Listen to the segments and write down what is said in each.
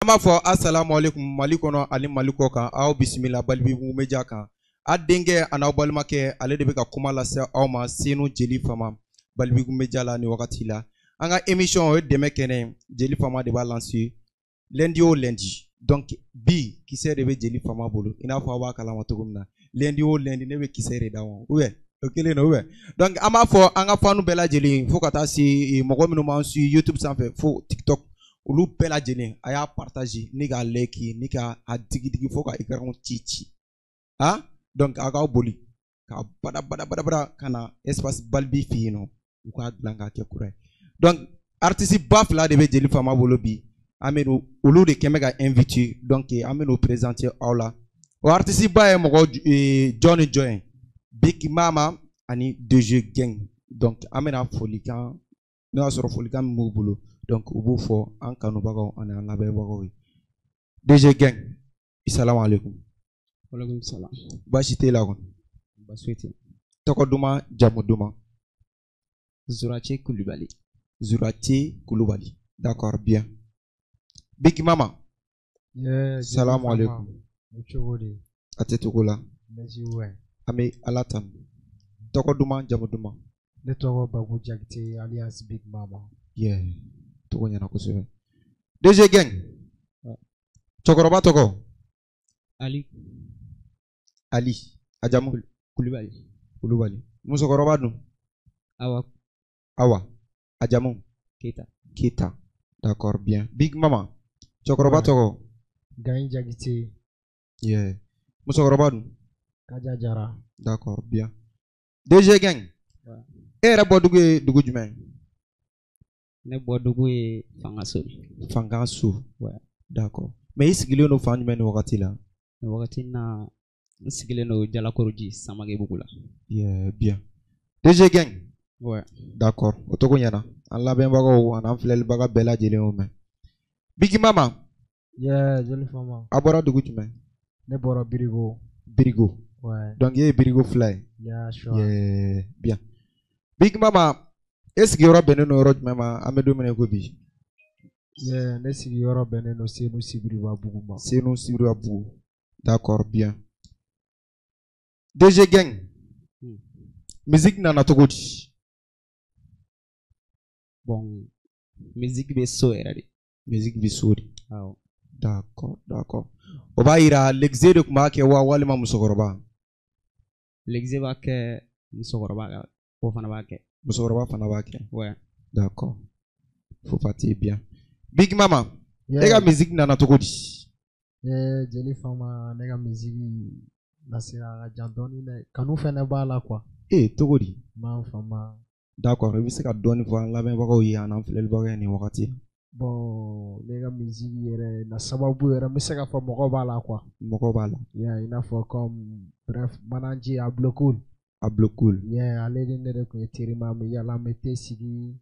An b'a fɔ asalamu aleykum Mali kɔnɔ ani Mali kɔ kan, aw bisimila Balibi Media kan. A denkɛ a n'aw balimakɛ, ale de bɛ ka kuma lase aw ma, Senu Jeli Fama, Balibi Media la nin wagati la. An ka émission, o ye dɛmɛ kɛnɛ ye, Jeli Fama de b'a lancer lundi o lundi. Donc bi kisɛ de bɛ Jeli Fama bolo, i n'a fɔ aw b'a kalama cogo min na, lundi o lundi ne bɛ kisɛ de d'aw ma, ou bien o kelen don, ou bien. Donc an b'a fɔ an ka fanu bɛɛ lajɛlen, fo ka taa se mɔgɔ minnu b'an suit YouTube sanfɛ fo TikTok, olu bɛɛ lajɛlen, a y'a partage ni k'a like ni ka a digi digi fo ka écran ci ci. Ah, donc a k'aw boli ka bada bada bada bada ka na espace Balibi fɛ yen nɔ, u k'a dilan k'a kɛ kura ye. Donc artiste ba fila de bɛ Jeli Fama bolo bi, an bɛ olu de kɛn bɛ ka invité. Donc an bɛ n'o présenter aw la. O artiste ba ye mɔgɔ jɔn ni jɔn ye? Big Mama ani DG Gang. Donc an bɛna folikan, n'o y'a sɔrɔ folikan min b'u bolo, donc u b'o fɔ an kanubagaw ani an lamɛnbagaw ye. DG Gang, salamu aleykum. Waaleykum salam. Baasi t'e la kɔni? Baasi foyi tɛ. Tɔgɔ duman, jamu duman? Zurace Kulibali. Zurace Kulubali, d'accord, bien. Big Mama. Yeah, Salamu aleykum. O cogo di? A tɛ togo la. Merci, ouais. An bɛ Ala tanu. Tɔgɔ duman, jamu duman? Ne tɔgɔ Babu Jakite, alias Big Mama. Yeah, tɔgɔ ɲɛna kosɛbɛ. DG Gang, cɛkɔrɔba tɔgɔ? Ali. Ali, a jamu? Kulibali. Kulubali. Musokɔrɔba dun? Awa. Awa, a jamu? Keita. Keita, d'accord, bien. Big Mama, cɛkɔrɔba tɔgɔ? Gayi Jakite. Yeah, musokɔrɔba dun? Kaja Jara. D'accord, bien. DG Gang, e yɛrɛ bɔ dugu ye dugu jumɛn? Ne bɔ dugu ye Fangaso. Fangaso. Ouais. D'accord, mais i sigilen don fan jumɛn nin wagati la? Nin wagati in na, n sigilen don Jalakɔrɔji, Samagebugu la. Yeah, bien. DG Gang. Ouais. D'accord, o tɔgɔ ɲɛna. An lamɛnbagaw ani an filɛlibaga bɛɛ lajɛlen y'o mɛn. Big Mama. Yeah, Jeli Fama. A bɔra dugu jumɛn? Ne bɔra Birigo. Birigo. Ouais. Donc e ye Birigo fila ye. Yeah, sure. Yeah, bien. Big Mama, e sigiyɔrɔ bɛnnen don yɔrɔ jumɛn ma an bɛ don min na i ko bi? Yeah, ne sigiyɔrɔ bɛnnen don Senu Sibiribabugu ma. Senu Sibiribabugu. D'accord, bien. DG Gang. Musique nana cogo di? Bon, musique bɛ so yɛrɛ de. Musique bɛ so de. Awɔ. D'accord. O b'a yira l'exe de tun b'a kɛ wa, walima musokɔrɔba? L'exe b'a kɛ, musokɔrɔba ka o fana b'a kɛ. Musokɔrɔba fana b'a kɛ. Ouais. D'accord. Faut partir bien. Big Mama, Yeah. e ka musique nana cogo di? Yeah, Jeli Fama, ne ka musique nasira ka jan dɔɔni dɛ. Kanu fɛnɛ b'a la quoi. Eh, cogo di? N m'a faamu. D'accord, i bɛ se ka dɔɔni fɔ an lamɛnbagaw ye ani an filɛlibagaw ye nin wagati. Bon, ne ka musique yɛrɛ na sababu yɛrɛ, n bɛ se k'a fɔ mɔgɔ b'a la quoi. Mɔgɔ b'a la. Yeah, i n'a fɔ comme, bref, manager Ablokul. Ablokul. Yeah, ale ni ne de tun ye terima, an bɛ yala, an bɛ te sigi,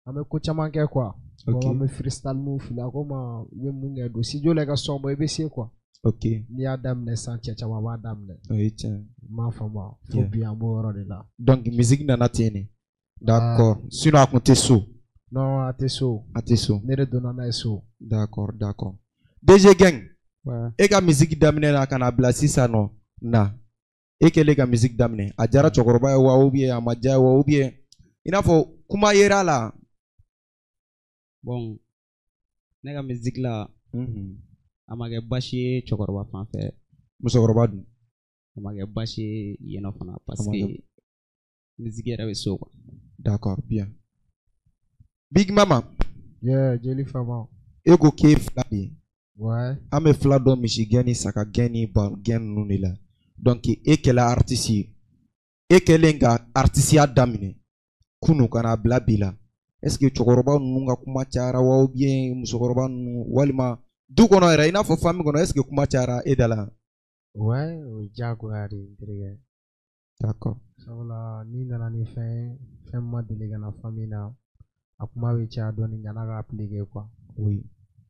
an bɛ ko caman kɛ quoi. Ok. Bon, an bɛ freestyle mun fili, a ko n ma i bɛ mun kɛ, don studio la i ka son bɔ, i bɛ se quoi. Ok. N'i y'a daminɛ sisan, cɛ caman b'a daminɛ. O ye tiɲɛ. N m'a faamu. Fo bi an b'o yɔrɔ de la. Donc musique nana ten de. D'accord. Sinon a kun tɛ so. Non, a tɛ so. A tɛ so. Ne de donna n'a ye so. D'accord. DG Gang. Ouais. E ka musique daminɛ na ka na bila sisan nɔ na. E kɛlen ka musique daminɛ, a diyara cɛkɔrɔba ye wa, ou bien a ma diya wa, ou bien i n'a fɔ kuma yera a la? Bon, ne ka musique la, a ma kɛ baasi ye cɛkɔrɔba fan fɛ. Musokɔrɔba dun? A ma kɛ baasi ye yen nɔ fana, parce A ma que kɛ. musique yɛrɛ bɛ so quoi. D'accord, bien. Big Mama. Yeah, Jeli Fama. E ko k'e ye fila de ye. Ouais. An bɛ fila dɔn misi gɛn ni saga gɛn ni ba gɛn ninnu de la. Donc e kɛla artiste ye. E kɛlen ka artisiya daminɛ kunu ka n'a bila bi la, est ce que cɛkɔrɔba ninnu ka kuma cayara wa, ou bien musokɔrɔba ninnu, walima du kɔnɔ yɛrɛ, i n'a fɔ famille kɔnɔ, est ce que kuma cayara e da la? Ouais, o ye diyagoya de ye n terikɛ. D'accord. Sabula n'i nana ni fɛn ye, fɛn min ma deli ka na famille na, a kuma bɛ caya dɔɔni yan'a ka appliquer quoi. Oui.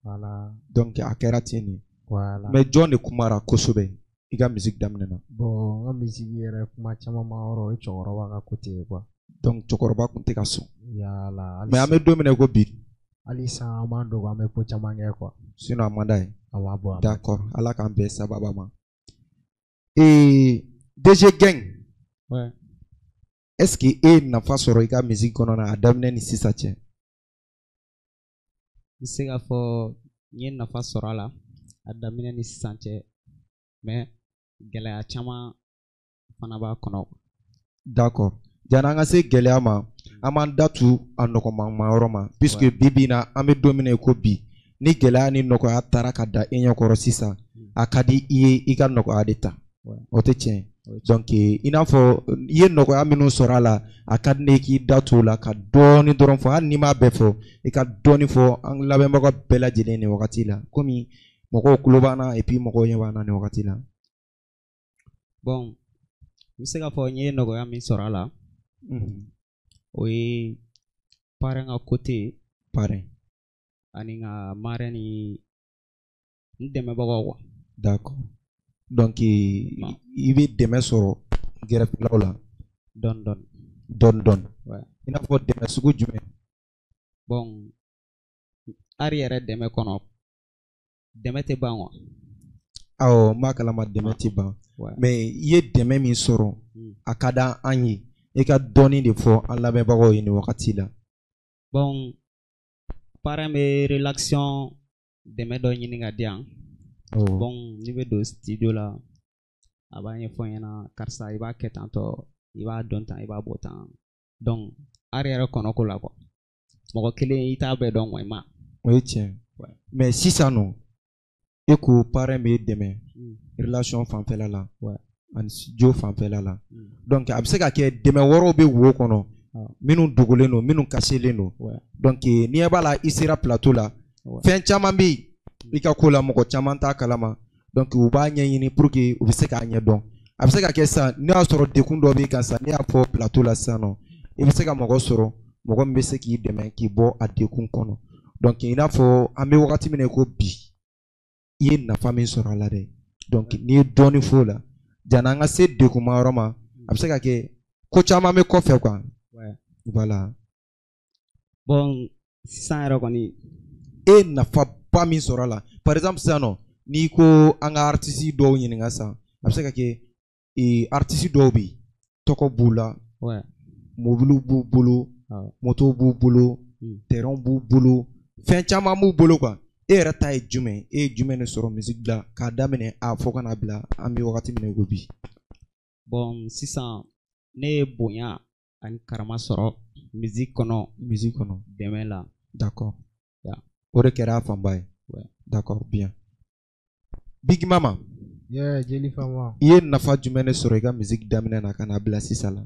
Voilà. Donc a kɛra ten de. Voilà. Mais jɔn de kumara kosɛbɛ i ka musique daminɛ na? Bon, n ka musique yɛrɛ kuma caman ma yɔrɔ, o ye cɛkɔrɔba ka côté ye quoi. Donc cɛkɔrɔba kun tɛ ka sɔn. Yala. Mais an bɛ don min na i ko bi. Hali sisan an b'an dogo, an bɛ ko caman kɛ quoi. Sinon a man d'a ye. A b'a bɔ. D'accord, Ala k'an bɛn sababa ma. Ee, DG Gang. Ouais. Est-ce que e ye nafa sɔrɔ i ka musique kɔnɔna na a daminɛ ni sisan cɛ? N bɛ se k'a fɔ n ye nafa sɔrɔ a la a daminɛ ni sisan cɛ, mais gɛlɛya caman fana b'a kɔnɔ. D'accord. Janni an ka se gɛlɛya ma, an b'an da tu a nɔgɔman yɔrɔ ma, puisque bi bi in na an bɛ don min na i ko bi, ni gɛlɛya ni nɔgɔya taara ka da e ɲɛkɔrɔ sisan, a ka di i ye i ka nɔgɔya de ta. O tɛ tiɲɛ. Donc i n'a fɔ i ye nɔgɔya minnu sɔrɔ a la, a ka di ne ye k'i da tu o la ka dɔɔni dɔrɔn fɔ, hali n'i m'a bɛɛ fɔ, i ka dɔɔni fɔ an lamɛnbagaw bɛɛ lajɛlen nin wagati la, komi mɔgɔw tulo b'an na et puis mɔgɔw ɲɛ b'an na nin wagati la. Bon, n bɛ se k'a fɔ n ye nɔgɔya min sɔrɔ a la, o ye parrain ka côté. Parrain. Ani ka marraine ni n dɛmɛbagaw quoi. D'accord. Donc i bɛ dɛmɛ sɔrɔ gɛrɛfɛlaw la. Dɔɔni dɔɔni. Dɔɔni dɔɔni. Ouais. I n'a fɔ dɛmɛ sugu jumɛn? Bon, art yɛrɛ dɛmɛ kɔnɔ, dɛmɛ tɛ ban quoi. Awɔ, n b'a kalama dɛmɛ tɛ ban. Mais i ye dɛmɛ min sɔrɔ, a ka d'an ye i ka dɔɔni de fɔ an lamɛnbagaw ye nin wagati la. Bon, parrain bɛ relation dɛmɛ dɔ ɲini ka di yan. Bon, n'i bɛ don studio la, a b'a ɲɛfɔ n ɲɛna, karisa i b'a kɛ tan tɔ, i b'a dɔn tan, i b'a bɔ tan. Donc art yɛrɛ kɔnɔ ko la quoi, mɔgɔ kelen i t'a bɛɛ dɔn quoi, i ma. O ye tiɲɛ. Mais sisan nɔ, e ko parrain b'e dɛmɛ relation fanfɛla la ani studio fanfɛla la. Donc a bɛ se ka kɛ dɛmɛ wɛrɛw bɛ wo kɔnɔ minnu dogolen don, minnu cachelen don. Donc n'i ɲɛ b'a la i sera plateau la, fɛn caman bɛ yen i ka ko la mɔgɔ caman t'a kalama. Donc u b'a ɲɛɲini pour que u bɛ se k'a ɲɛdɔn. A bɛ se ka kɛ sisan n'o y'a sɔrɔ degun dɔ b'i kan sisan, n'i y'a fɔ plateau la sisan nɔ, i bɛ se ka mɔgɔ sɔrɔ, mɔgɔ min bɛ se k'i dɛmɛ k'i bɔ a degun kɔnɔ. Donc i n'a fɔ an bɛ wagati min na i ko bi, i ye nafa min sɔrɔ a la dɛ. Donc n'i ye dɔɔni f'o la, janni an ka se degunma yɔrɔ ma, a bɛ se ka kɛ ko caman bɛ kɔfɛ quoi. Voilà. Bon, sisan yɛrɛ kɔni, e ye nafaba min sɔrɔ a la, par exemple sisan nɔ, n'i ko an ka artiste dɔw ɲininka sisan, a bɛ se ka kɛ artiste dɔw bɛ yen, tɔgɔ b'u la, mobiliw b'u bolo, motow b'u bolo, terrain b'u bolo, fɛn caman b'u bolo quoi. E yɛrɛ ta ye jumɛn? E ye jumɛn de sɔrɔ musique la k'a daminɛ a fɔ ka n'a bila an bɛ wagati min na i ko bi? Bon, sisan ne ye bonya ani karama sɔrɔ musique kɔnɔ. Musique kɔnɔ. Dɛmɛ la. D'accord. O de kɛra a fanba ye. D'accord, bien. Big Mama. Yeah, Jeli Fama. I ye nafa jumɛn de sɔrɔ i ka musique daminɛ na ka n'a bila sisan la?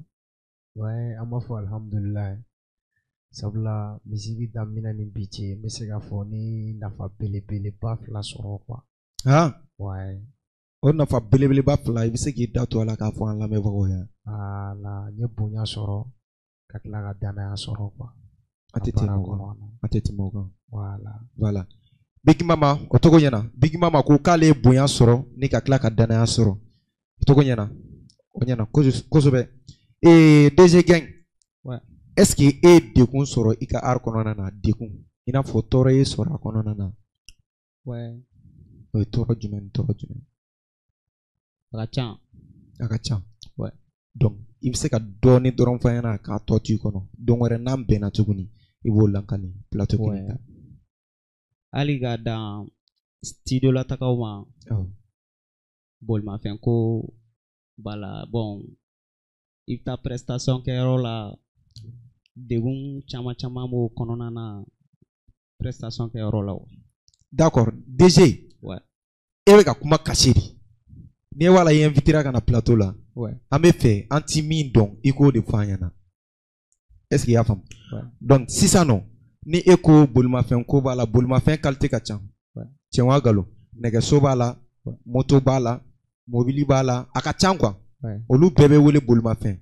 Ouais, an b'a fɔ alhamdulilayi. Sabula musique daminɛ ni bi cɛ, n bɛ se k'a fɔ ni nafa belebeleba fila sɔrɔ quoi. Han? Ouais. O nafa belebeleba fila, i bɛ se k'i da to a la k'a fɔ an lamɛnbagaw ye. Voilà, n ye bonya sɔrɔ ka tila ka danaya sɔrɔ quoi. A tɛ tɛmɛ o kan. A tɛ tɛmɛ o kan. Voilà. Voilà. Big Mama, o tɔgɔ ɲɛna. Big Mama ko k'ale ye bonya sɔrɔ ni ka tila ka danaya sɔrɔ. O tɔgɔ ɲɛna. O ɲɛna kosɛbɛ. Ee, DG Gang. Ouais. Est-ce que e ye degun sɔrɔ i ka art kɔnɔna na? Degun. I n'a fɔ tɔɔrɔ ye sɔrɔ a kɔnɔna na. Ouais. O ye tɔɔrɔ jumɛn ni tɔɔrɔ jumɛn? A ka ca. A ka ca. Ouais. Donc i bɛ se ka dɔɔni dɔrɔn fɔ an ɲɛna k'a tɔ to i kɔnɔ. Don wɛrɛ n'an bɛnna tuguni, i b'o lakali plateau kelen kan. Hali ka dan studio la tagaw ma. Bolimafɛn ko b'a la. Bon, i bɛ taa prestation kɛyɔrɔ la, degun caman caman b'o kɔnɔna na prestation kɛyɔrɔ la. D'accord, DG. Ouais. E bɛ ka kuma caché de. N'i b'a la i invité ka na plateau la. Ouais. An bɛ fɛ an ti min dɔn i k'o de fɔ an ɲɛna. Est-ce que i y'a faamu? Ouais. Donc sisan nɔ, ni e ko bolimafɛn ko b'a la, bolimafɛn qualité ka ca. Tiɲɛ wa nkalon? Nɛgɛso b'a la, moto b'a la, mobili b'a la, a ka ca quoi. Olu bɛɛ bɛ wele bolimafɛn.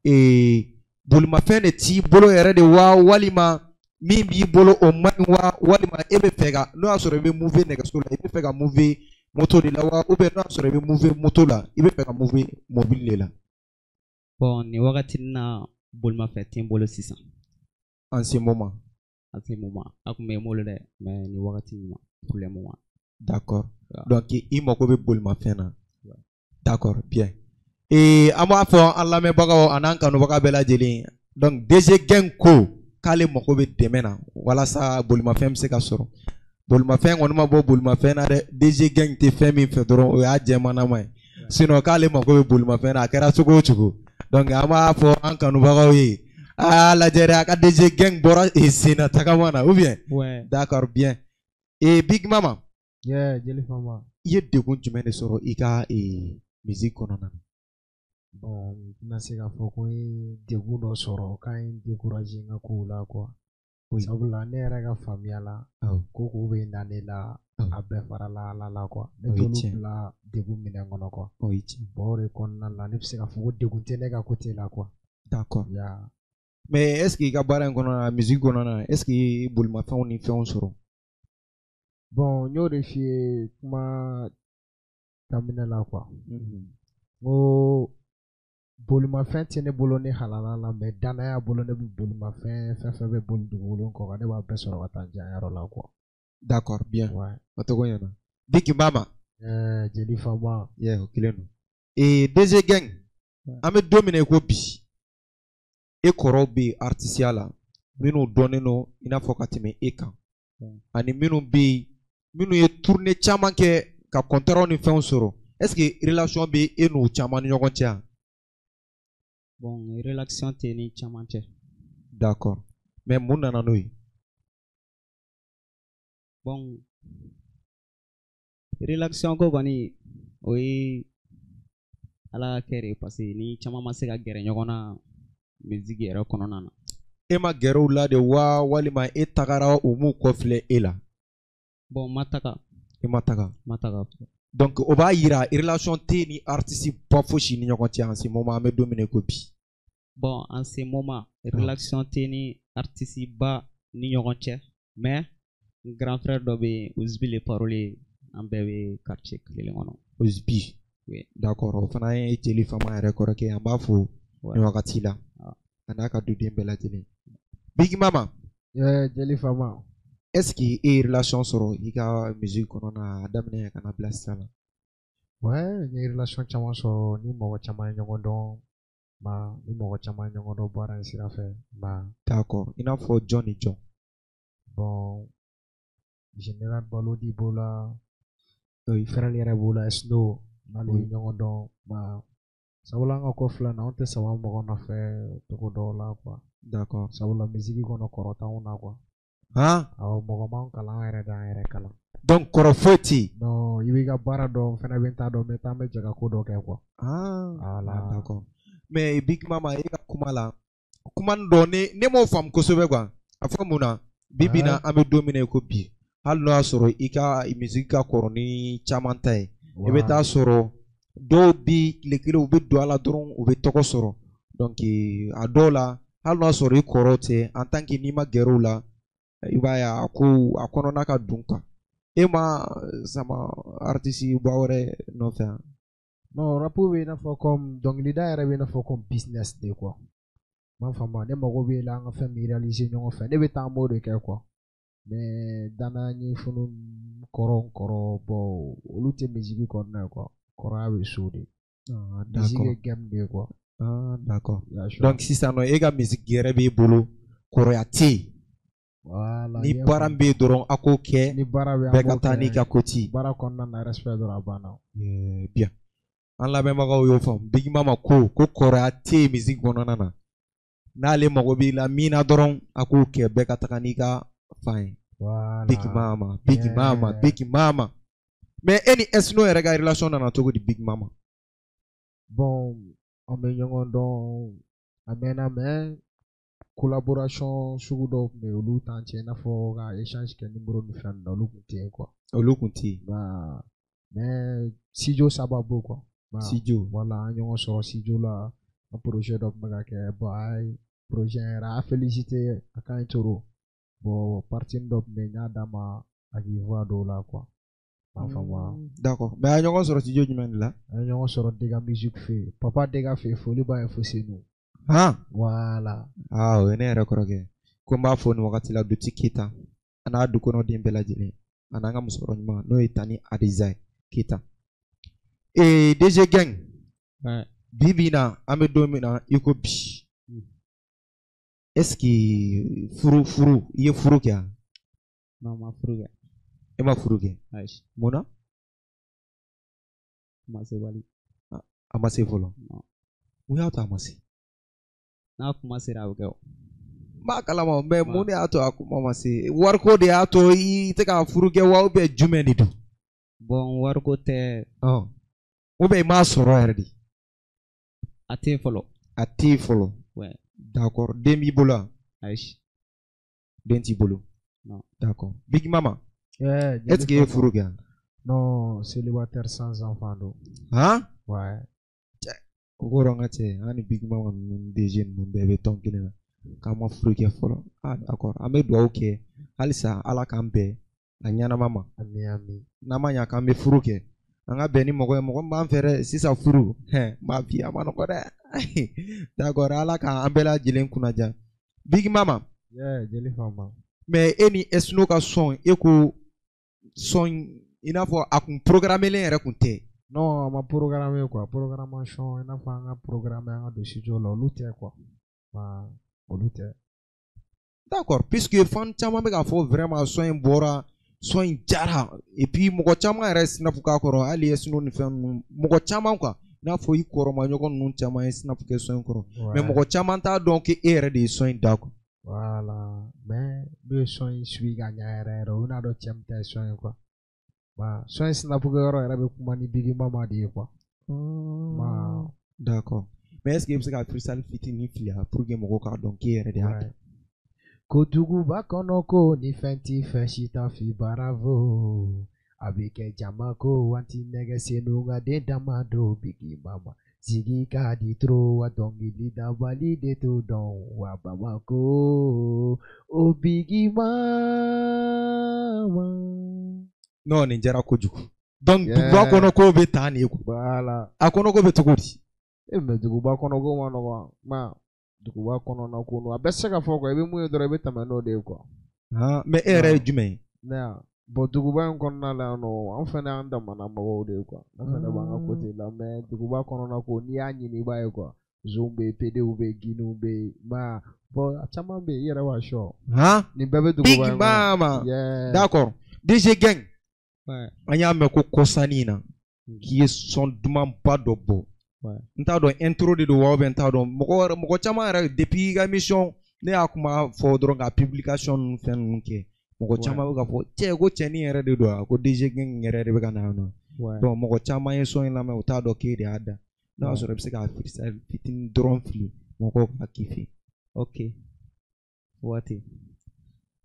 Ee, bolimafɛn de t'i bolo yɛrɛ de wa, walima min b'i bolo o man ɲi wa, walima e bɛ fɛ ka, n'o y'a sɔrɔ i bɛ mouver nɛgɛso la, i bɛ fɛ ka mouver moto de la wa, ou bien n'o y'a sɔrɔ i bɛ mouver moto la, i bɛ fɛ ka mouver mobili de la. Bon, nin wagati in na bolimafɛn tɛ n bolo sisan. En ce moment. À ce moment a kun bɛ n bolo dɛ, mais nin wagati in ma, pour le moment. D'accord. Ouais. Donc i mago bɛ bolimafɛn na. Ouais. D'accord, bien. Et an b'a fɔ an lamɛnbagaw an'an kanubaga bɛɛ lajɛlen. Donc DG Gang ko k'ale mago bɛ dɛmɛ na walasa bolimafɛn bɛ se ka sɔrɔ. Bolimafɛn kɔni ma bɔ bolimafɛn na dɛ. DG Gang tɛ fɛn min fɛ dɔrɔn, o y'a jɛmannama ye. Sinon k'ale mago bɛ bolimafɛn na, a kɛra cogo o cogo. Donc an b'a fɔ an kanubagaw ye, a y'a lajɛ dɛ, a ka DG Gang bɔra senna tagama na, ou bien? Ouais. D'accord, bien. Et Big Mama, Yeah, Jeli Fama. i ye degun jumɛn de sɔrɔ i ka musique kɔnɔna na? Bon, n tɛna se k'a fɔ ko n ye degun dɔ sɔrɔ k'an ye n décourager n ka kow la quoi. Oui. Sabula ne yɛrɛ ka faamuya la, Awɔ. ko ko bɛ na ne la, Awɔ. a bɛɛ farala Ala la quoi. Ne O ye t'olu tiɲɛ. bila degun minɛn kɔnɔ quoi. O ye tiɲɛ. Bon, o de kɔnɔna la ne bɛ se k'a fɔ ko degun tɛ ne ka côté la quoi. D'accord. Ya. Mais est-ce que i ka baara in kɔnɔna na, musique kɔnɔna na, est-ce que i ye bolimafɛnw ni fɛnw sɔrɔ? Bon, n y'o de f'i ye kuma daminɛ la quoi. N ko bolimafɛn tɛ ne bolo ne halala la, mais danaya bolo ne bɛ bolimafɛn fɛn fɛn bɛ boli dugukolo kɔ kan, ne b'a bɛɛ sɔrɔ ka taa janyɔrɔ la quoi. D'accord, bien. Ouais. O tɔgɔ ɲɛna. Big Mama. Jeli Fama. Yeah, o kelen don. Et DG Gang, Ouais. an bɛ don min na i ko bi, e kɔrɔw bɛ yen artisiya la, minnu dɔnnen don i n'a fɔ ka tɛmɛ e kan. Ouais. Ani minnu bɛ yen, minnu ye tournée caman kɛ ka contrat ni fɛnw sɔrɔ. Est-ce que relation bɛ e n'u caman ni ɲɔgɔn cɛ yan? Bon, relation tɛ ni caman cɛ. D'accord. Mais mun nana n'o ye? Bon, relation ko kɔni, o ye Ala ka kɛ de ye, parce que ni caman ma se ka gɛrɛ ɲɔgɔn na musique yɛrɛ kɔnɔna na. E ma gɛrɛ u la de wa, walima e tagara u m'u kɔfilɛ e la? Bon, ma taga. E ma taga. Ma taga. Donc o b'a yira relation tɛ ni artiste ba fosi ni ɲɔgɔn cɛ en ce moment, an bɛ don min na i ko bi. Bon, en ce moment, relation tɛ ni artiste ba ni ɲɔgɔn cɛ, mais n grand frère dɔ bɛ yen, Ouzbi le parolier, an bɛɛ bɛ quartier kelen kɔnɔ. Ouzbi. Oui. D'accord, o fana ye Jeli Fama yɛrɛ kɔrɔkɛ ye, an b'a fo Ouais. nin wagati la. Ah. A n'a ka duden bɛɛ lajɛlen. Big Mama. Yeah, Jeli Fama. Est-ce que e ye relation sɔrɔ i ka musique kɔnɔna na, a daminɛ ka na bila sisan la? Ouais, n ye relation caman sɔrɔ, ni mɔgɔ caman ye ɲɔgɔn dɔn, ma ni mɔgɔ caman ye ɲɔgɔn dɔn baara in sira fɛ, ma. D'accord, i n'a fɔ jɔn ni jɔn? Bon, Général Balodi b'o la, Oui. Frère yɛrɛ b'o la, Snow, n'ale ye Oui. ɲɔgɔn dɔn, ma. Sabula an ka ko filɛ nin ye, anw tɛ sama mɔgɔ nɔfɛ togo dɔw la quoi. D'accord. Sabula musique kɔnɔ kɔrɔ t'anw na quoi. Han? Awɔ, mɔgɔ m'anw kalan, an yɛrɛ de y'an yɛrɛ kalan. Donc kɔrɔ foyi tɛ yen? Non, i b'i ka baara dɔn, n fana bɛ n ta dɔn, mais t'an bɛ jɛ ka ko dɔ kɛ quoi. Ah, Voilà. d'accord. Mais Big Mama, e ka kuma la, kuma dɔ ne m'o faamu kosɛbɛ quoi. A fɔ mun na? Bi bi in na, an bɛ don min na i ko bi, hali n'o y'a sɔrɔ i ka musique ka kɔrɔ ni caman ta ye, i bɛ taa sɔrɔ dɔw bi tile kelen u bɛ don a la dɔrɔn u bɛ tɔgɔ sɔrɔ. Donc a dɔw la, hali n'o y'a sɔrɔ i kɔrɔ tɛ, en tant que n'i ma gɛrɛ u la, i b'a ye a ko a kɔnɔna ka dun quoi. E ma sama artiste ba wɛrɛ nɔfɛ yan? Non, rap bɛ i n'a fɔ comme dɔnkilida yɛrɛ bɛ i n'a fɔ comme business de quoi. N m'a faamu, ne mago bɛ la an ka fɛn min réaliser ɲɔgɔn fɛ, ne bɛ taa an b'o de kɛ quoi. Mais danaya ni funu kɔrɔ kɔrɔ, bon, olu tɛ musique kɔnɔna ye quoi. Kɔrɔya bɛ so de. Ah, Musique d'accord. ye game de ye quoi. Ah, d'accord. Ya sure. Donc sisan nɔ e ka musique yɛrɛ b'e bolo, kɔrɔya tɛ yen. Voilà, Ni i y'a baara faamu. min bɛ yen dɔrɔn a k'o kɛ, Ni baara bɛ yen, bɛɛ an ka b'o taa n'i kɛ. ka koti. Baara kɔnɔna na respect dɔrɔn a banna. Bien. An lamɛnbagaw y'o faamu. Big Mama ko ko kɔrɔya tɛ yen musique kɔnɔna na. N'ale mago b'i la min na dɔrɔn a k'o kɛ, bɛɛ ka taga n'i ka fan ye. Voilà. Big Mama, Big Mama, Yeah. Big Mama. Mais e ni Esno yɛrɛ ka relation nana cogo di, Big Mama? Bon, an bɛ ɲɔgɔn dɔn a mɛnna, mais collaboration sugu dɔw tun bɛ yen, olu t'an cɛ, i n'a fɔ ka échange kɛ numéro ni fɛn ninnu na, olu tun tɛ yen quoi. Olu tun tɛ yen. Bah, mais studio sababu quoi. Bah, Studio. Voilà, an ɲɔgɔn sɔrɔ studio la, an projet dɔ tun bɛ ka kɛ, bon, a ye projet yɛrɛ a félicité, a ka ɲi trop. Bon, partie dɔ tun bɛ yen, n y'a d'a ma a k'i voix dɔw la quoi. M'a faamu wa? D'accord. Mais a ye ɲɔgɔn sɔrɔ studio jumɛn de la? An ye ɲɔgɔn sɔrɔ Dega Music fɛ yen. Papa Dega fɛ yen, foli b'a ye fo Senu. Han? Voilà. Ah, o ye ne yɛrɛ kɔrɔkɛ. Ko n b'a fɔ nin wagati la Duti Keyita a n'a du kɔnɔden bɛɛ lajɛlen a n'an ka musokɔrɔ ɲuman n'o ye Tani Adiza ye Keyita. Ee DG Gang. Ouais. Bi bi in na an bɛ don min na i ko bi. Est-ce que furu i ye furu kɛ wa? Non, ma furu kɛ. E ma furu kɛ? Ayi. Mun na? Ma se wali. A ma se fɔlɔ. Non. Mun y'a to a ma se? N'a kuma sera a bɛ kɛ o. N b'a kalama mais mun de y'a to a kuma ma se? Wariko de y'a to i tɛ ka furu kɛ wa ou bien jumɛn de don? Bon, wariko tɛ. Ou bien i m'a sɔrɔ yɛrɛ de? A tɛ yen fɔlɔ. A tɛ yen fɔlɔ. Ouais. D'accord. Den b'i bolo wa? Ayi. Den t'i bolo. Non. D'accord. Big Mama. Yeah, est-ce que i ye furu kɛ? Non, célibataire sans enfant don. Han? Ouais. O kɔrɔ n ka cɛ, an ni Big Mama ninnu DG ninnu bɛɛ bɛ tɔn kelen na. K'an ma furu kɛ fɔlɔ. Ah d'accord. An bɛ dugawu kɛ halisa Ala k'an bɛn a ɲɛnama ma. Ami ami. N'an ma ɲa k'an bɛ furu kɛ, an ka bɛn ni mɔgɔ ye mɔgɔ min b'an fɛ dɛ sisan furu. Hɛn, n b'a f'i ye a ma nɔgɔ dɛ. D'accord, Ala k'an bɛɛ lajɛlen kunnaja. Big Mama. Yeah, jeli faama. Mais e ni Esno ka son, e ko son i n'a fɔ a kun programmelen yɛrɛ kun tɛ. Non, a ma programmé quoi. Programmation, i n'a fɔ an ka programme an ka don studio la, olu tɛ quoi. Ma olu tɛ. D'accord, puisque fan caman bɛ k'a fɔ vraiment son in bɔra, son in jara et puis mɔgɔ caman yɛrɛ snap k'a kɔrɔ, hali Esno ni fɛn ninnu, mɔgɔ caman quoi. I n'a fɔ i kɔrɔmaɲɔgɔn ninnu caman ye snap kɛ son in kɔrɔ. Mais mɔgɔ caman t'a dɔn k'e yɛrɛ de ye son in da quoi. Voilà, mais n'o ye son in suit ka ɲa yɛrɛ yɛrɛ, o bɛna dɔn cɛ min ta ye son ye quoi. Ma son in snap kɛ yɔrɔ yɛrɛ bɛ kuma ni Big Mama de ye quoi. Ma d'accord. Mais est-ce que i bɛ se ka freestyle fitinin fili a pour que mɔgɔw k'a dɔn k'e yɛrɛ de y'a da? Ko duguba kɔnɔ ko ni fɛn t'i fɛ si t'a f'i bravo. A bɛ kɛ jama ko waati nɛgɛ senu nka den dama don Big Mama. Sigi ka di trop wa dɔnkili dabali de t'o dɔn wa Bamako o Big Mama. Non, nin diyara kojugu. Donc duguba kɔnɔ ko bɛ tan de quoi. Voilà. A kɔnɔ ko bɛ cogo di? E mais duguba kɔnɔ ko ma nɔgɔn ma duguba kɔnɔna ko a bɛɛ tɛ se ka fɔ quoi, i bɛ mun ye dɔrɔn i bɛ tɛmɛ n'o de ye quoi. Ah, mais e yɛrɛ ye jumɛn ye? Ne ya bon duguba in kɔnɔna la yan nɔ, an fɛnɛ y'an damana mɔgɔw de ye quoi. An fɛnɛ b'an ka côté la mais duguba kɔnɔna ko n'i y'a ɲini i b'a ye quoi. Zonw bɛ yen, PDw bɛ yen, Guinéw bɛ yen, ma bon a caman bɛ yen i yɛrɛ b'a sɔn. Han? Nin bɛɛ bɛ duguba in kɔnɔ. Big Mama. Yeah. D'accord. DG Gang. Ouais. An y'a mɛn ko kɔsanni in na k'i ye son dumanba dɔ bɔ. N t'a dɔn intro de don wa ou bien n t'a dɔn mɔgɔ caman yɛrɛ depuis i ka émission ne y'a kuma fɔ dɔrɔn ka publication ninnu fɛn ninnu kɛ mɔgɔ caman bɛ k'a fɔ cɛ ko cɛnin yɛrɛ de don wa ko DG Gang yɛrɛ de bɛ ka na yan nɔ. Donc mɔgɔ caman ye son in lamɛn u t'a dɔn k'e de y'a da. N'a y'a sɔrɔ i bɛ se k'a freestyle fitinin dɔrɔn fili mɔgɔw k'a kiffer. Ok. Waati.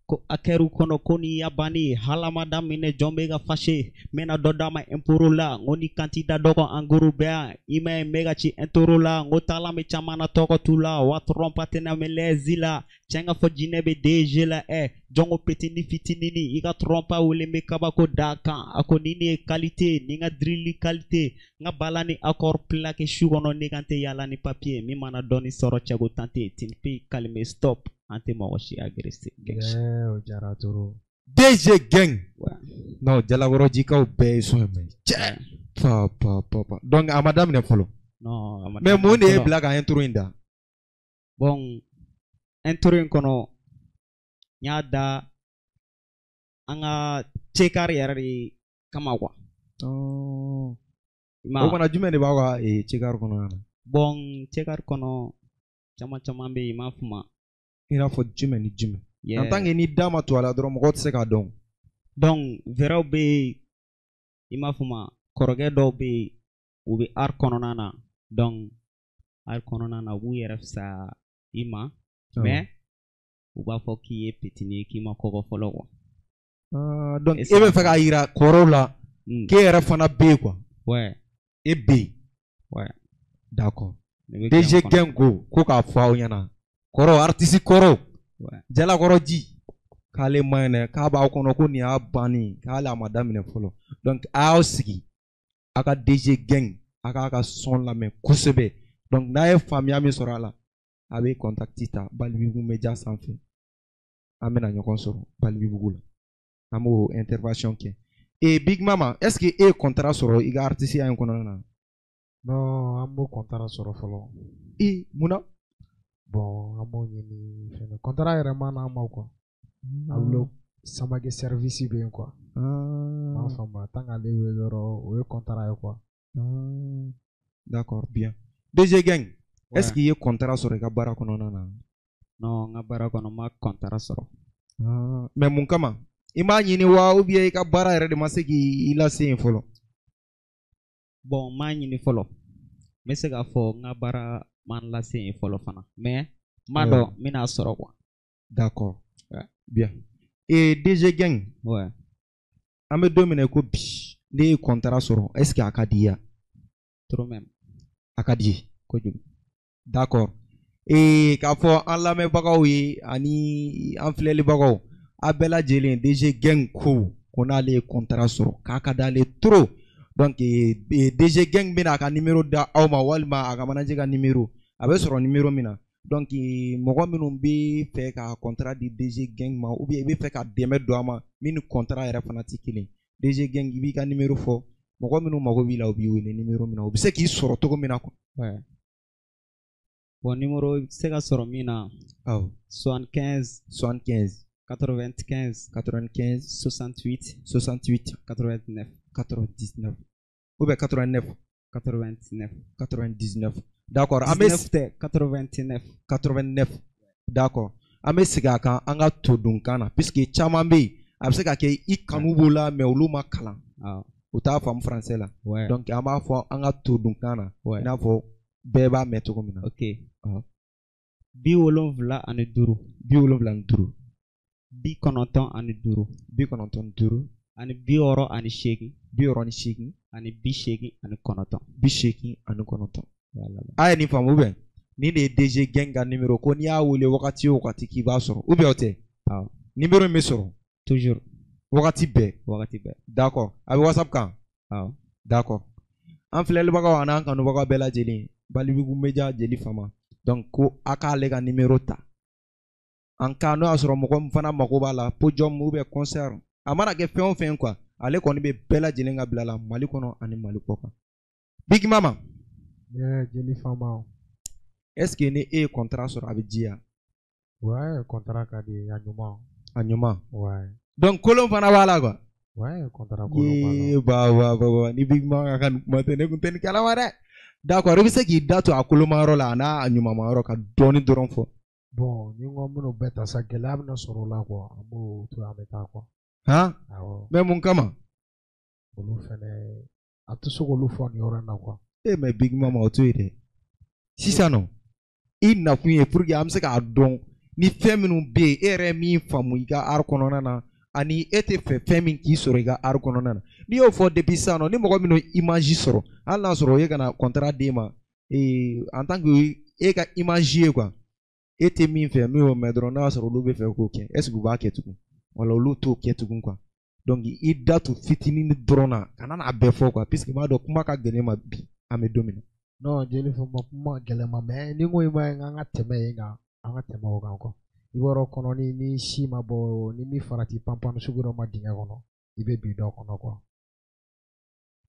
Ko a kɛr'u kɔnɔ ko n'i y'a banni halama daminɛ jɔn bɛ ka fâché n bɛna dɔ d'a ma imporo la n ko ni kanti da dɔgɔ en gros bɛ yan i m'a ye n bɛ ka ci intro la n ko taalan bɛ caman na tɔgɔ t'u la wa trompe tɛna mɛ lɛzi la cɛ ka fɔ jinɛ bɛ DG la ɛ jɔn ko petini fitinini i ka trompe wele n bɛ kabako d'a kan a ko ni ne ye qualité ni n ka drili qualité n ka bala ni accord plaqué su kɔnɔ ne kan tɛ yaala ni papier min mana dɔɔni sɔrɔ cɛko tan tɛ tin calme stop. An tɛ mɔgɔ si agressé. Yeah, o diyara trop. DG Gang. Non, Jalakɔrɔjikaw bɛɛ ye son in mɛn. Cɛ. Pa pa pa pa. Donc a ma daminɛ fɔlɔ. Non, a ma daminɛ. Mais mun de ye bila ka intro in da? Bon, intro in kɔnɔ n y'a da an ka cekari yɛrɛ de kama quoi. O fana jumɛn de b'aw ka cekari kɔnɔ yan? Bon, cekari kɔnɔ caman caman bɛ yen i m'a faamu. I n'a fɔ jumɛn ni jumɛn. En tant que ni da ma to a la dɔrɔn mɔgɔw tɛ se k'a dɔn. Donc vɛrɛw bɛ yen i m'a faamu kɔrɔkɛ dɔw bɛ yen u bɛ art kɔnɔna na donc art kɔnɔna na u b'u yɛrɛ fisaya i ma mais u b'a fɔ k'i ye petini ye k'i ma kɔgɔ fɔlɔ quoi. Donc e bɛ fɛ k'a yira kɔrɔw la k'e yɛrɛ fana bɛ yen quoi. Ouais. E bɛ yen. Ouais. D'accord. DG Gang ko k'a fɔ aw ɲɛna. Kɔrɔ artiste kɔrɔ Jalakɔrɔji k'ale ma ɲi dɛ k'a b'aw kɔnɔ ko nin y'a bannen k'ale a ma daminɛ fɔlɔ donc a y'aw sigi a ka DG Gang a k'a ka son lamɛn kosɛbɛ donc n'a ye faamuya min sɔrɔ a la a bɛ contact ta Balibi Media sanfɛ. An bɛna ɲɔgɔn sɔrɔ Balibibugu la, an b'o intervention kɛ. Et Big Mama, est ce que e ye contrat sɔrɔ i ka artisiya in kɔnɔna na? Non, an m'o contrat sɔrɔ fɔlɔ. E mun na? Bon, an m'o ɲini fɛnɛ, contrat yɛrɛ ma n'an ma quoi. A bolo Samake service bɛ yen quoi. N m'a faamu, tant qu'ale bɛ dɔrɔn, o ye contrat ye quoi. D'accord, bien. DG Gang, est ce que i ye contrat sɔrɔ i ka baara kɔnɔna na? Non, n ka baara kɔnɔ, n ma contrat sɔrɔ. Mais mun kama? I m'a ɲini wa, ou bien i ka baara yɛrɛ de ma se k'i lase yen fɔlɔ? Bon, n m'a ɲini fɔlɔ. N bɛ se k'a fɔ n ka baara ma n lase yen fɔlɔ fana, mais n m'a dɔn n bɛna sɔrɔ quoi. D'accord. Ouais. Bien. Et DG Gang, Ouais. an bɛ don min na i ko bi, ne ye contrat sɔrɔ, est ce que a ka di i ye? Trop même. A ka di ye. Kojugu. D'accord. Et k'a fɔ an lamɛnbagaw ye ani an filɛlibagaw, a bɛɛ lajɛlen, DG Gang ko n'ale ye contrat sɔrɔ, k'a ka d'ale trop. Donc DG Gang bɛna a ka numéro da aw ma, walima a ka manager ka numéro, a bɛ sɔrɔ numéro min na. Donc mɔgɔ minnu bɛ fɛ ka contrat di DG Gang ma, ou bien i bɛ fɛ ka dɛmɛ don a ma min ni contrat yɛrɛ fana tɛ kelen, DG Gang, i b'i ka numéro fɔ, mɔgɔ minnu mago b'i la, u b'i wele numéro min na, u bɛ se k'i sɔrɔ cogo min na quoi. Ouais. Bon, numéro bɛ se ka sɔrɔ min na: Awɔ. 75 75 95 95 68 68 89. 99 ou bien 89? 89. 99, d'accord. An bɛ 19 tɛ, 89. 89, d'accord. An bɛ segin a kan an ka todunkan na, puisque caman bɛ yen, a bɛ se ka kɛ i kanu b'o la, mais olu ma kalan, u t'a faamu français la. Donc an b'a fɔ an ka todunkan na, i n'a fɔ bɛɛ b'a mɛn cogo min na. Ok. 75. 75. 95. 95. Ani 68. 68. Ani 89. 89. A ye nin faamu bɛn, nin de ye DG Gang ka numéro, ko n'i y'a wele wagati o wagati k'i b'a sɔrɔ, ou bien o tɛ? Awɔ. Numéro in bɛ sɔrɔ? Toujours. Wagati bɛɛ? Wagati bɛɛ. D'accord, a bɛ WhatsApp kan? Awɔ. D'accord. An filɛlibagaw ani an kanubagaw bɛɛ lajɛlen, Balibigu Media, Jeli Fama, donc ko a k'ale ka numéro ta en cas n'o y'a sɔrɔ mɔgɔ min fana mago b'a la, podium ou bien concert, a mana kɛ fɛn o fɛn quoi, ale kɔni bɛ bɛɛ lajɛlen ka bila la Mali kɔnɔ ani Mali kɔ kan. Big Mama. Yeah, Jeli Fama. Est ce que ni e ye contrat sɔrɔ, a bɛ diya? Ouais, contrat ka di, a ɲuman. A ɲuman. Ouais. Donc kolon fana b'a la quoi. Ouais, contrat kolon b'a la. Yee, ba ba ba ba, ni Big Mama ka nin kuma tɛ, ne kun tɛ nin kalama dɛ. D'accord, i bɛ se k'i da to a koloma yɔrɔ la a n'a a ɲumanma yɔrɔ ka dɔɔni dɔrɔn fɔ. Bon, ni n ko an bɛn'o bɛɛ ta sa, gɛlɛya bɛna sɔrɔ o la quoi. An b'o to yen, an bɛ taa quoi. Han? Awɔ. Mais mun kama? Olu fɛnɛ, a tɛ se k'olu fɔ nin yɔrɔ in na quoi. E mais Big Mama, o to yen dɛ. Sisan nɔ, i nakun ye pour que an bɛ se k'a dɔn ni fɛn minnu bɛ yen, e yɛrɛ ye min faamu i ka art kɔnɔna na, ani e tɛ fɛ fɛn min k'i sɔrɔ i ka art kɔnɔna na. N'i y'o fɔ depuis sisan nɔ, ni mɔgɔ minnu image sɔrɔ, hali n'a sɔrɔ o ye ka na contrat d'e ma, en tant que e ka image ye quoi, e tɛ min fɛ, n'u y'o mɛn dɔrɔn, n'a y'a sɔrɔ olu bɛ fɛ k'o kɛ, est ce que u b'a kɛ tugun? Wala olu t'o kɛ tugun quoi. Donc i da to fitinin dɔrɔn na, kana n'a bɛɛ fɔ quoi, puisque n b'a dɔn kuma ka gɛlɛn ma bi, an bɛ don min na. Non, Jeli Fama, kuma gɛlɛn ma, mais ni n ko i ma ye, an ka tɛmɛ yen kan, an ka tɛmɛ o kan quoi. I b'a dɔn kɔnɔni ni si ma bɔ, ni min farati panpan sugu dɔ ma dingɛ kɔnɔ, i bɛ bin dɔ kɔnɔ quoi.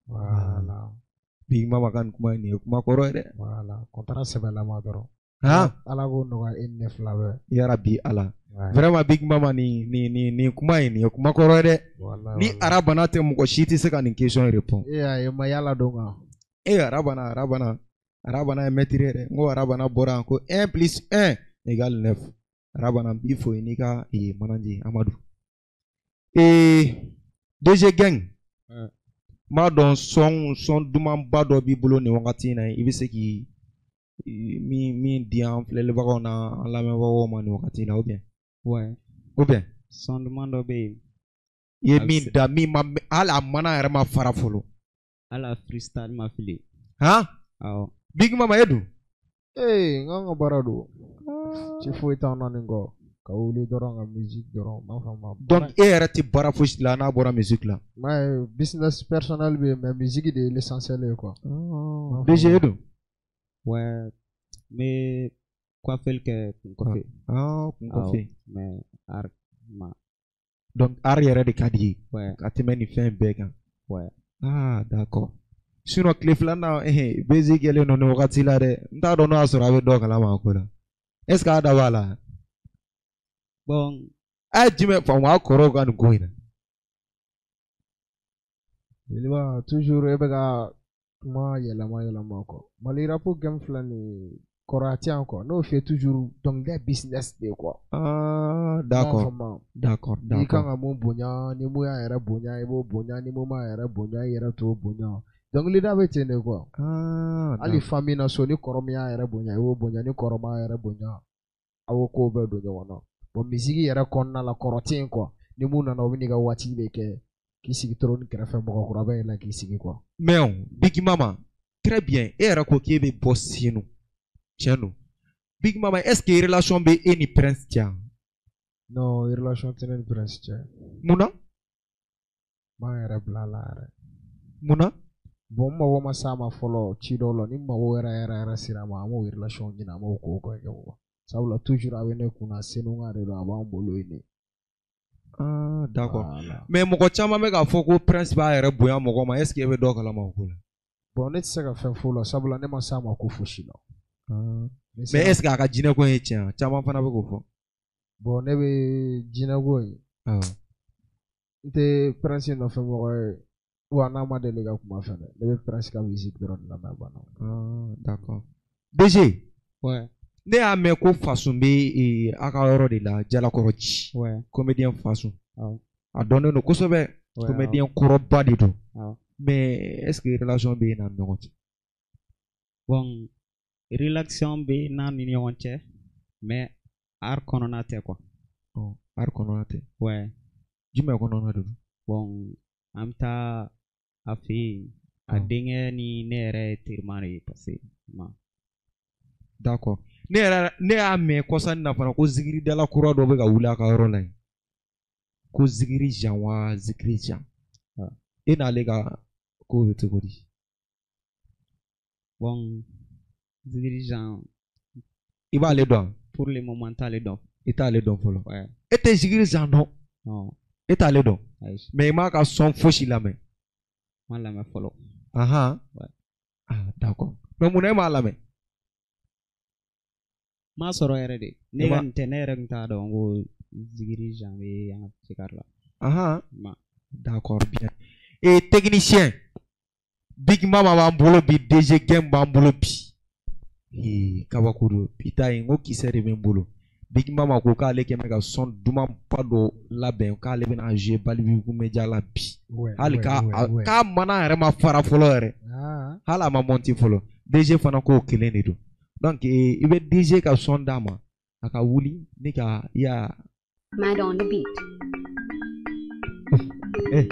Voilà. Big Mama ka nin kuma in, nin ye kuma kɔrɔ ye dɛ. Voilà, contrat sɛbɛlama dɔrɔn. Han? Ala k'o nɔgɔya e ni ne fila bɛɛ. Yarabi Ala. Ouais. Vraiment Big Mama, nin kuma in, nin ye kuma kɔrɔ ye dɛ. Voilà. Ni arabana tɛ, mɔgɔ si tɛ se ka nin question répond. E y'a ye, ma yala don kan. E arabana, arabana, arabana ye maître ye dɛ. N ko arabana bɔra yan ko 1 plus 1 égale 9. Arabana, n b'i fo n'i ka manager Amadu. DG Gang. N b'a dɔn son dumanba dɔ b'i bolo nin wagati in na, i bɛ se k'i min di an filɛlibagaw n'an lamɛnbagaw ma nin wagati in na, ou bien? Ouais. Ou bien? Son duman dɔ bɛ yen. I ye min da, min ma, hali a mana yɛrɛ ma fara fɔlɔ. Hali a freestyle ma fili. Han? Awɔ. Big Mama, e dun? Ee, n k'an ka baara don. Ci foyi t'an na nin kɔ. Ka wuli dɔrɔn ka musique dɔrɔn, n b'a fɔ ma. Donc e yɛrɛ tɛ baara fosi la n'a bɔra musique la? Mais business personnel bɛ yen, mais musique de ye l'essentiel ye quoi. DG, e dun? Ouais, n bɛ coiffure kɛ kun kɔfɛ. Ah, kun kɔfɛ. Mais art Donc art yɛrɛ de ka di ye ka tɛmɛ nin fɛn bɛɛ kan. Ah d'accord. Sinon tile filanan bezi kɛlen don nin wagati la dɛ, n t'a dɔn n'o y'a sɔrɔ a bɛ dɔ kalama a ko la. Est ce que a da b'a la? Bon. A ye jumɛn faamu a kɔrɔw ka nin ko in na? Jeliba toujours e bɛ ka kuma yɛlɛma yɛlɛma quoi. Mali rap game filɛ nin ye, kɔrɔya tɛ yan quoi. N'o f'i ye toujours dɔnkilida business de ye quoi. Ah d'accord. D'accord d'accord. I kan ka mun bonya, ni mun y'a yɛrɛ bonya i b'o bonya, ni mun m'a yɛrɛ bonya i yɛrɛ t'o bonya. Dɔnkilida bɛ ten de quoi. Ah. Hali famille na so, ni kɔrɔ min y'a yɛrɛ bonya i b'o bonya, ni kɔrɔ m'a yɛrɛ bonya a b'o kow bɛɛ don ɲɔgɔn na. Bon musique yɛrɛ kɔnɔna la kɔrɔ tɛ yen quoi. Ni mun nana o bɛ n'i ka waati de kɛ k'i sigi trône kɛrɛfɛ, mɔgɔkɔrɔba bɛ yɛlɛ k'i sigi quoi. Mais o Big Mama, très bien, e yɛrɛ ko k'e bɛ bɔ Senu, tiɲɛ don. Big Mama, est ce que relation bɛ e ni Prince cɛ? Non, relation tɛ ne ni Prince cɛ. Mun na? N b'an yɛrɛ bila a la yɛrɛ. Mun na? Bon n mago ma s'a ma fɔlɔ ci dɔw la, ni n mago yɛrɛ yɛrɛ yɛrɛ sera a ma, an b'o relation ɲini, an b'o ko kɛ quoi. Sabula toujours a bɛ ne kunna, Senu ka de don, a b'an bolo yen de. Ah d'accord. Mais mɔgɔ caman bɛ k'a fɔ ko Prince b'a yɛrɛ bonya mɔgɔ ma, est ce que e bɛ dɔ kalama o ko la? Bon ne tɛ se ka fɛn f'o la, sabula ne ma s'a ma ko fosi la. Mais est ce que a ka jinɛ ko in ye tiɲɛ ye? Caman fana bɛ k'o fɔ. Bon ne bɛ jinɛ ko in. N tɛ Prince nɔfɛ mɔgɔ ye, wa n'a ma deli ka kuma fɛnɛ, ne bɛ Prince ka musique dɔrɔn de lamɛn a banna. Ah d'accord. DG. Ouais. Ne y'a mɛn ko Fasun bɛ a ka yɔrɔ de la, Jalakɔrɔji. Ouais. Comédien Fasun. A dɔnnen don kosɛbɛ. Comédien kɔrɔba de don. Mais est ce que relation bɛ n'a ni ɲɔgɔn cɛ? Bon, relation bɛ n'a ni ɲɔgɔn cɛ, mais art kɔnɔna tɛ quoi. Art kɔnɔna tɛ. Ouais. Jumɛn kɔnɔna de don? Bon, an bɛ taa a fɛ yen, a denkɛ ni ne yɛrɛ ye terima de ye parce que. D'accord. Ne yɛrɛ ne y'a mɛn kɔsa in na fana ko zikiridala kura dɔ bɛ ka wuli a ka yɔrɔ la yen. Ko Zikiri Jean wa Zikiri Jean. E n'ale ka ko bɛ cogo di? Bon, Zikiri Jean. I b'ale dɔn? Pour le moment n t'ale dɔn. I t'ale dɔn fɔlɔ. Ouais. E tɛ Zikiri Jean dɔn? Non. E t'ale dɔn? Ayi. Mais i m'a ka son fosi lamɛn? N m'a lamɛn fɔlɔ. Ahan. Ouais. Ah d'accord. Mais mun na e m'a lamɛn? M'a sɔrɔ yɛrɛ de. Ne ka nin tɛ, ne yɛrɛ tun t'a dɔn ko Zikiri Jean bɛ an ka cikari la. Ahan. Ma. D'accord bien. Et technicien, Big Mama b'an bolo bi, DG Game b'an bolo bi. Ee kabako don, bi ta in n ko kisɛ de bɛ n bolo. Big Mama ko k'ale kɛ bɛ ka son dumanba dɔ labɛn, k'ale bɛna jouer Balibigu Media la bi. Hali k'a mana yɛrɛ ma fara fɔlɔ yɛrɛ. Hali a ma monter fɔlɔ. DG fana k'o kelen de don. Donc i bɛ DG ka son d'a ma, a ka wuli ni ka i y'a. Mad on the beat. Eh.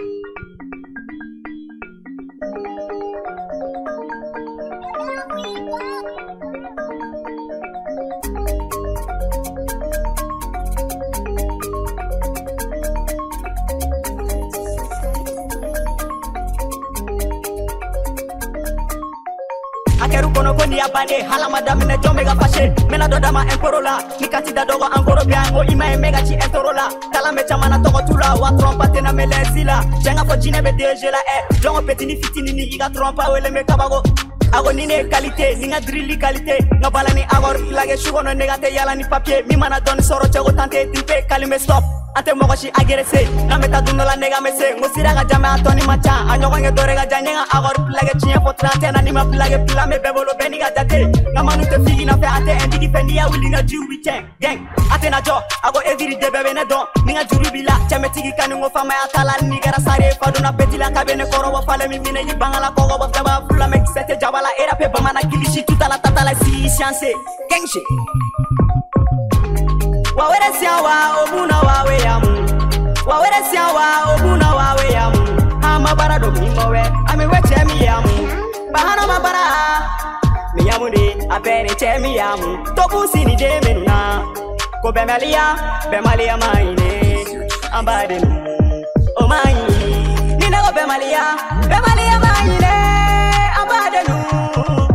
Bande halama daminɛ jɔn bɛ ka fâché mena dɔ dama imporo la ni kati da dɔgɔ an kɔrɔ bien ko i ma ye mɛ ka ci intro la kalan bɛ caman na tɔgɔ t'u la wa trompa tɛna mɛlɛsi la cɛ ka fɔ jinɛ bɛ DG la ɛ jɔn ko petini fitini ni i ka trompa wele mɛ kabako a ko ni ne ye qualité ni n ka drili qualité n ka bala ni accord plaqué su kɔnɔ ne ka tɛ yala ni papier min mana dɔɔni sɔrɔ cɛ ko tan tɛ tripe kalime stop an tɛ mɔgɔ si agressé n'an bɛ taa dun dɔ la ne ka mɛ se n ko sira ka jan mɛ a tɔni man ca a ɲɔgɔn kɛ dɔ de ka jan n ye n ka accord plaqué tiɲɛ fɔ 31 na ni ma plaqué plan bɛ bɛɛ bolo bɛɛ n'i ka jate n ka manu tɛ figi nɔfɛ a tɛ indique fɛ n'i y'a wuli n ka jiw bi tiɲɛ gang a tɛna jɔ a ko eviri de bɛɛ bɛ ne dɔn ni n ka juru b'i la cɛmɛtigi ka ni n ko faamaya t'a la hali n'i kɛra sare ye fadonna peti la k'a bɛ ne kɔrɔbɔ falen min minɛ y'i bangala kɔgɔ bɔ daba fula mɛ kisɛ tɛ jaba la e rap bamanan kilisi tutala tatala si siyanse gang shit. Wawere siawa obuna wawe yamu. Wawere siawa obuna wawe yamu. Ama bara do mimowe ami weche mi yamu. Bahano mabara mi yamu ni apere che mi yamu. Tobu sini de menuna. Ko bemalia bemalia maine ambade nu o mai. Nina ko bemalia bemalia maine ambade nu.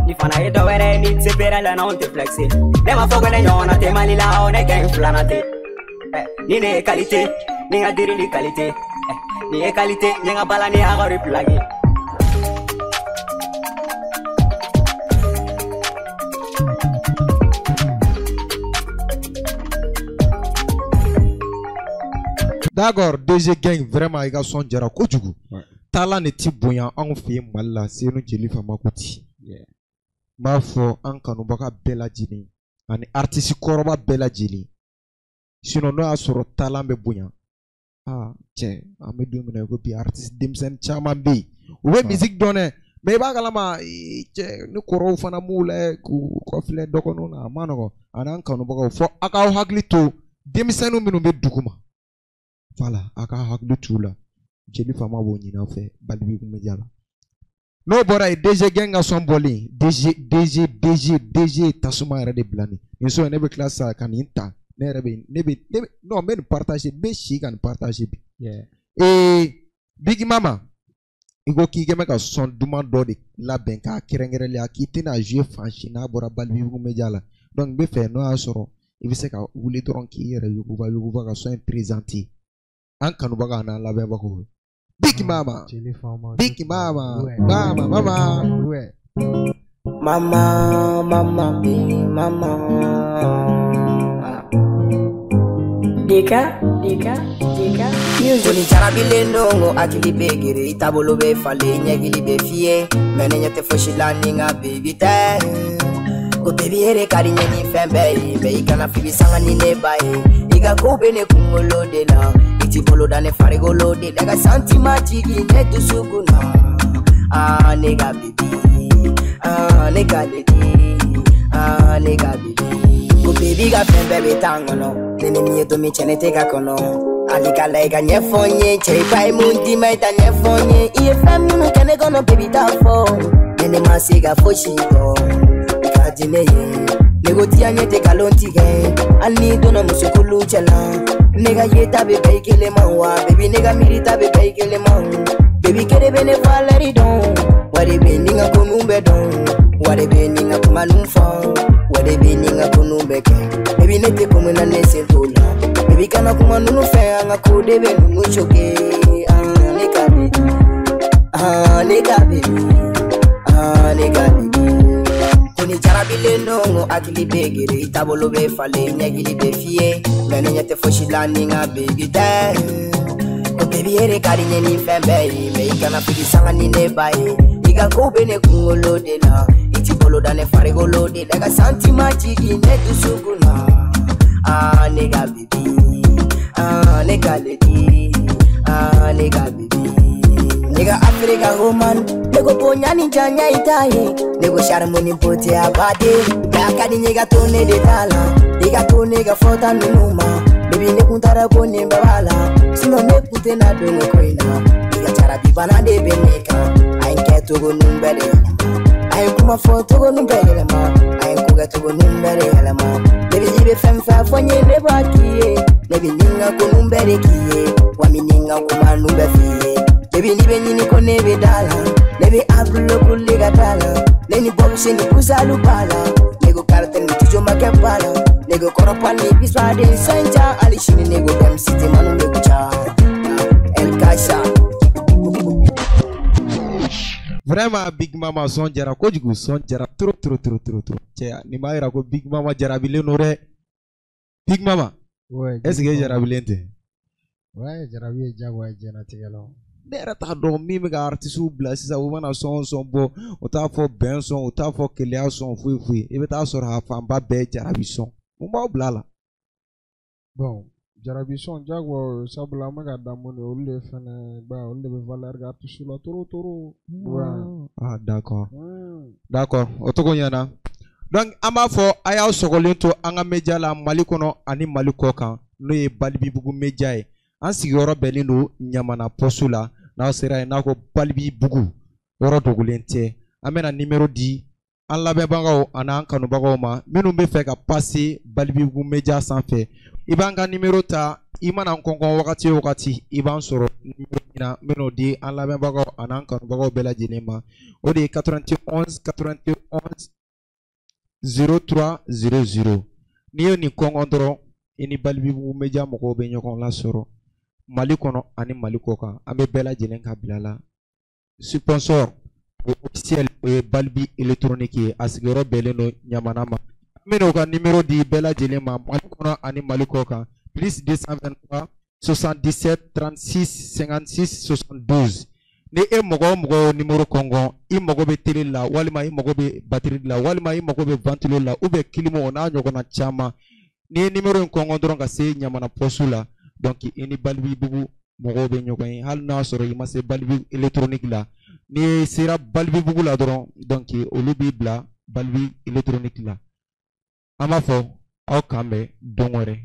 Ni fana ye dɔ wɛrɛ ni tɛ bere la n'anw tɛ flexi. Ne ma fɔ ko ne ɲɔgɔnna tɛ Mali la, aw ne gang filanan tɛ. Ni ne ye qualité, ni n ka dirili qualité. Ni ye qualité, n ye n ka balani akɔri plage. D'accord, DG Gang, vraiment i ka son jara kojugu. Taalan de ti bonya anw fɛ yen Mali la, Senu Jeli Fama ko ti. N b'a fɔ an kanubaga bɛɛ lajɛlen ani artiste kɔrɔba bɛɛ lajɛlen. Sinon n'o y'a sɔrɔ taalan bɛ bonya, aa cɛ, an bɛ don min na i ko bi, artiste denmisɛnnin caman bɛ yen, u bɛ musique dɔn dɛ, mais i b'a kalama cɛ, ni kɔrɔw fana m'u lajɛ k'u kɔfilɛ dɔgɔninw na, a ma nɔgɔn. Ani an kanubagaw, fɔ aw k'aw hakili to denmisɛnnin minnu bɛ dugu ma. Voilà, a ka hakili t'u la. Jeli Fama b'o ɲini aw fɛ Balibi Media la. N'o bɔra yen, DG Gang ka son bɔlen, DG DG DG DG tasuma yɛrɛ de bila nin. Nin son in, ne bɛ tila sisan ka nin ta, ne yɛrɛ bɛ ne bɛ ne bɛ non, n bɛ nin partager, n bɛ si ka nin partager bi. Ee Big Mama, i ko k'i kɛ bɛ ka son duman dɔ de labɛn k'a kɛrɛnkɛrɛnlenya k'i tɛna jouer fan si n'a bɔra Balibi Media la. Donc n bɛ fɛ n'o y'a sɔrɔ i bɛ se ka wuli dɔrɔn k'i yɛrɛ yuguba yuguba ka son in présenter an kanubaga an'an lamɛnbagaw. Big Mama, Big Mama, Mama, Mama. Mama, mama, mama. Dika, Dika, Dika. Music. Ni jarabilen don ko hakili bɛ gere, i taabolo bɛ falen, ɲɛkili bɛ fiyɛ. Mais ne ɲɛ tɛ fosi la ni n ka baby tɛ. Ko baby e de ka di n ye ni fɛn bɛɛ ye, mais i kana fibi sanga ni ne ba ye. I ka ko bɛ ne kunkolo de la, i t'i bolo da ne farikolo de la, i ka sentiment jigin ne dusukun na. Ah ne ka baby, ah ne ka lady, ah ne ka baby. Ko baby ka fɛn bɛɛ bɛ taa n kɔnɔ, ne ni min ye don min cɛ ne tɛ ka kɔnɔ. Hali ka la i ka ɲɛfɔ n ye, cɛ i ba ye mun d'i ma i ta ɲɛfɔ n ye. I ye fɛn minnu kɛ ne kɔnɔ baby t'a fɔ, ne ne ma se ka fosi dɔn. I ka di ne ye, ne ko diya ɲɛ tɛ nkalon tigɛ, hali n'i donna musokulu cɛla. Ne ka yeta bɛ bɛn i kelen ma wa, baby ne ka miirita bɛ bɛn i kelen ma. Baby kere bɛ ne valeur dɔn, wa de bɛ ni n ka ko ninnu bɛɛ dɔn, wa de bɛ ni n ka kuma ninnu fɔ, wa de bɛ ni n ka ko ninnu bɛɛ kɛ. Baby ne tɛ ko min na ne sen t'o la, baby kana kuma ninnu fɛ, an ka ko de bɛ ninnu choquer. Ah ne ka baby, ah ne ka baby, ah ne ka baby. Ko ni jarabilen don ko hakili bɛ gere, i taabolo bɛ falen, ɲɛkili bɛ fiyɛ. Mais ne ɲɛ tɛ fosi la ni n ka baby tɛ. Ko baby e de ka di n ye ni fɛn bɛɛ ye, mais i kana fili sanga ni ne ba ye. I ka ko bɛ ne kunkolo de la, i t'i bolo da ne farikolo de la, i ka sentiment jigin ne dusukun na. Ah ne ka baby, ah ne ka lady, ah ne ka baby. Ne ka Africa woman, ne ko bonya ni janya i ta ye, ne ko charme ni beauté a baden. A ka di n ye ka to ne de ta la, i ka to ne ka fɔta ninnu ma. Baby ne kun taara ko nin bɛɛ b'a la, sinon ne kun tɛna don nin ko in na. I ka jarabi bana de bɛ ne kan, a ye n kɛ cogo ninnu bɛɛ de yɛlɛma, a ye kuma fɔ cogo ninnu bɛɛ yɛlɛma, a ye ko kɛ cogo ninnu bɛɛ de yɛlɛma. Baby i bɛ fɛn fɛn fɔ n ye ne b'a k'i ye, ne bɛ nin ka ko ninnu bɛɛ de k'i ye, wa n bɛ nin ka kuma ninnu bɛɛ f'i ye. Baby ni bɛ ɲini ko ne bɛ da la, ne bɛ a bulokuli ka da la, ne ni bɔbisi ni kusalu b'a la, ne ko karate ni tujo ma kɛ ba la, ne ko kɔrɔpa ni biswaden sanja, hali sini ne ko MC tɛ manu ne ko ca. El Kasha. Vraiment Big Mama son jara kojugu, son jara trop trop trop trop trop. Cɛ, nin b'a yira ko Big Mama jarabilen don dɛ. Big Mama, Ouais, est-ce que e jarabilen tɛ? Ouais, jarabi ye diyagoya ye diɲɛlatigɛ la. Ne yɛrɛ t'a dɔn min bɛ ka artiste bila sisan, u mana son son bɔ, u t'a fɔ bɛn sɔn, u t'a fɔ keleya sɔn, foyi foyi. I bɛ taa sɔrɔ a fanba bɛɛ ye jarabi sɔn. Mun b'aw bila a la? Bon, jarabi sɔn diyagoya, sabula an bɛ ka da mun de, olu de fɛnɛ ba, olu de bɛ valeur kɛ artiste la trop trop. Ouais. Ah d'accord. D'accord, o cogo ɲɛna. Donc an b'a fɔ a y'aw sɔgɔlen to an ka media la Mali kɔnɔ ani Mali kɔ kan, n'o ye Balibibugu media ye. An sigiyɔrɔ bɛnnen don Ɲamana poste la. N'aw sera yen, n'a ko Balibibugu, yɔrɔ dogolen tɛ. An bɛna numéro di an lamɛnbagaw ani an kanubagaw ma minnu bɛ fɛ ka passer Balibibugu media sanfɛ. I b'an ka numéro ta, i mana n kɔnkɔn wagati o wagati, i b'an sɔrɔ numéro min na, n bɛn'o di an lamɛnbagaw ani an kanubagaw bɛɛ lajɛlen ma. O de ye 91 91 03 00. N'i ye nin kɔnkɔn dɔrɔn, I ni Balibibugu Media mɔgɔw bɛ ɲɔgɔn lasɔrɔ Mali kɔnɔ ani Mali kɔ kan. An bɛ bɛɛ lajɛlen ka bila la. Sponsor officiel o ye Balibi électronique ye, a sigiyɔrɔ bɛnnen don Ɲamana ma. An bɛna u ka numéro di bɛɛ lajɛlen ma Mali kɔnɔ ani Mali kɔ kan: +223 77 36 56 72. Ni e mɔgɔ o mɔgɔ y'o numéro kɔngɔn, i mago bɛ télé la, walima i mago bɛ batterie la, walima i mago bɛ ventilo la, ou bien clim, o n'a ɲɔgɔnna caman, n'i ye numéro in kɔngɔn dɔrɔn ka se Ɲamana poste la, donc i ni Balibibugu mɔgɔw bɛ ɲɔgɔn ye. Hali n'a sɔrɔ i ma se Balibi électronique la, n'i sera Balibibugu la dɔrɔn, donc olu b'i bila Balibi électronique la. An b'a fɔ aw k'an bɛn don wɛrɛ.